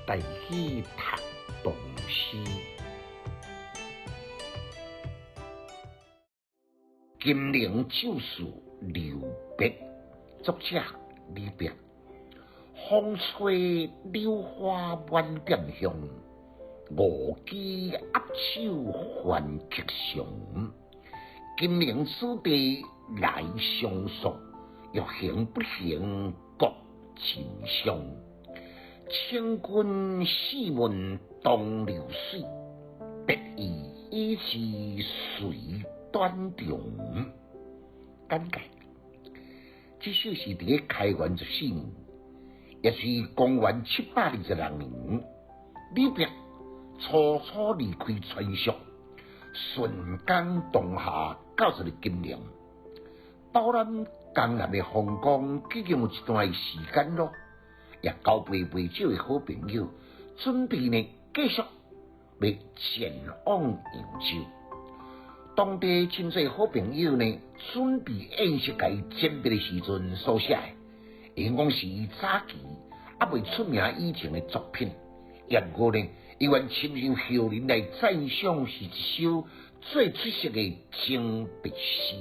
台語讀唐詩。金陵酒肆留別，作者李白。風吹柳花滿店香，吳姬握手還曲腸。金陵子弟來相送，欲行不行國情傷。請君試問東流水，別意已是隨短長。簡介：這首是佇咧開元十四年，也是公元726年，李白初初離開川蜀，順江東下到這个金陵，飽覽江南的風光，已經有一段時間囉。也交陪袂少的好朋友，準備呢繼續欲前往揚州。當地真濟好朋友呢，準備宴席共伊餞別的時陣所寫的，因講是伊早期猶未出名以前的作品。也毋過呢，猶原深受後人來讚賞，是一首最出色的餞別詩。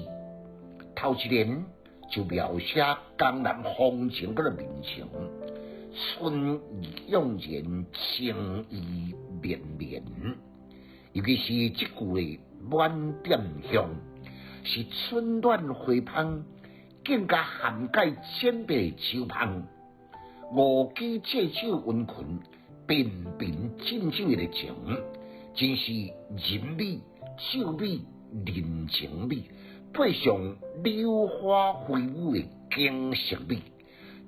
頭一聯就描寫江南風情佮民情，春意盎然，情意綿綿。尤其是這句的滿店香，是春暖花芳，更加涵蓋餞別的酒芳。吳姬借酒溫群，頻頻斟酒的情，真是人美、酒美、人情美，配上柳花飛舞的景色美，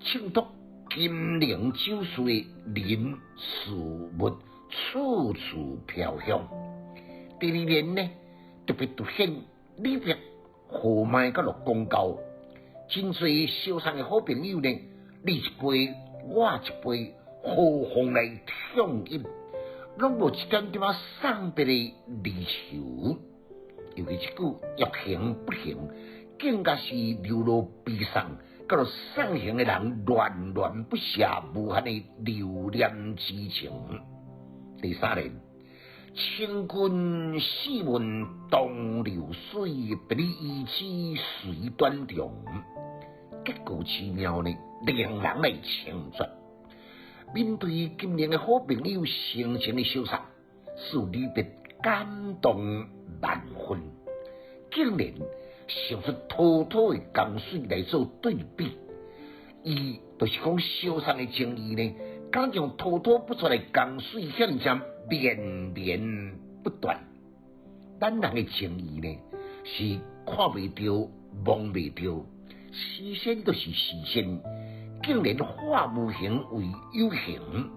襯托金陵酒肆的人事物處處飄香。第二聯呢，特別凸顯李白豪邁佮講究，真濟相送的好朋友呢，你一杯我一杯，豪放來暢飲，攏無一點點仔送別的離愁。尤其這句欲行不行，更加是流露悲送，佮送行的人戀戀不捨、無限的留戀之情。第三聯，請君試問東流水，別離意志隨短長。結構奇妙呢，令人來稱絕。面對金陵的好朋友深情的相送，使李白感動萬分，竟然想出滔滔的江水來做對比。伊就是講相送的情意呢，敢像滔滔不絕的江水，遐爾濟綿綿不斷。咱人的情意呢，是看袂著、摸袂著，時仙就是時仙，竟然化無形為有形，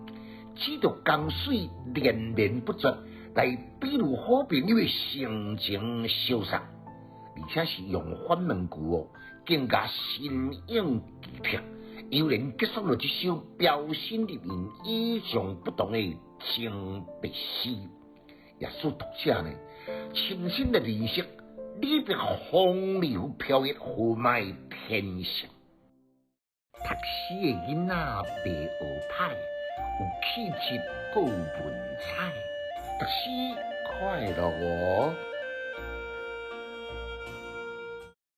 指著江水連綿不絕來比喻好朋友的深情相送，而且是用反問句哦，更加新穎奇特，悠然結束了這首標新立異、與眾不同的餞別詩，也使讀者呢深深的認識李白風流飄逸、豪邁天性。讀書的囡仔袂學歹，有氣質閣有文采，讀書快樂哦。